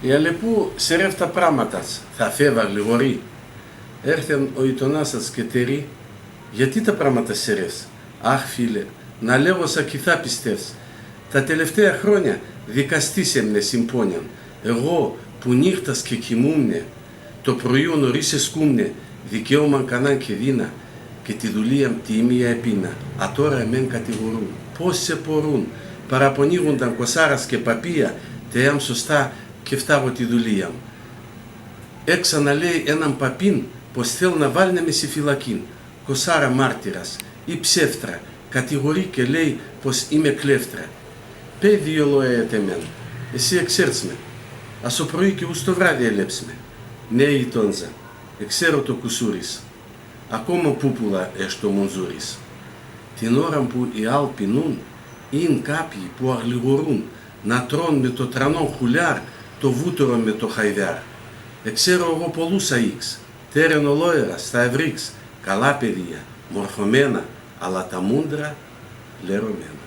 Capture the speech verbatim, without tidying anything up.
Η Αλεπού σερεύ' τα πράματας, θα φεύ' αγλιγορεί. Έρθεν ο ιτονάς ατ'ς κι ετερεί: «Γιατί τα πράματα σερεύ'ς?» «Αχ, φίλε, να λέγω σα 'κι θα πιστεύ'ς. Τα τελευταία χρόνια δικαστής έμ'νε σην πόνιαν. Εγώ που νύχτας 'κ' εκοιμούμ'νε, το πρωί ο νωρίς εσκούμ'νε, δικαίωμαν κανάν 'κ' εδίνα, και τη δουλείαν τιμία επίνα. Ατώρα εμέν κατηγορούν. Πώς επορούν; Παραπονίγουνταν κοσσάρας και παπία, τεάμ' σωστά 'κ' ευτάγω τη δουλείαν μ'. Έξανα, λέει, έναν παπίν, πως θέλ' να βάλ'νε με ση φυλακήν. Κοσσάρα μάρτυρας, η ψεύτρα, κατηγορεί και λέει πως είμαι κλέφτρα. Πέει δυο λόγια ατ' εμέν, εσύ εξέρτς με. Ας το πρωί και ους το βράδυ ελέπ'ς με». «Ναι, ιτόντζα, εξέρω το κουσούρι σ'. Ακόμα πούπουλα έχ' το μουντζούρι σ'». Την ώραν που οι άλλ' πεινούν, είναι κάποιοι που αγλιγορούν να τρών' με το τρανόν χουλιάρ' το βούτυρον με το χαϊδάρ'. Εξέρω εγώ πολλούς αΐξ', τέρεν ολόερας θα ευρύξ', καλά παιδία, μορφωμένα, αλλά τα μούντρα λερωμένα.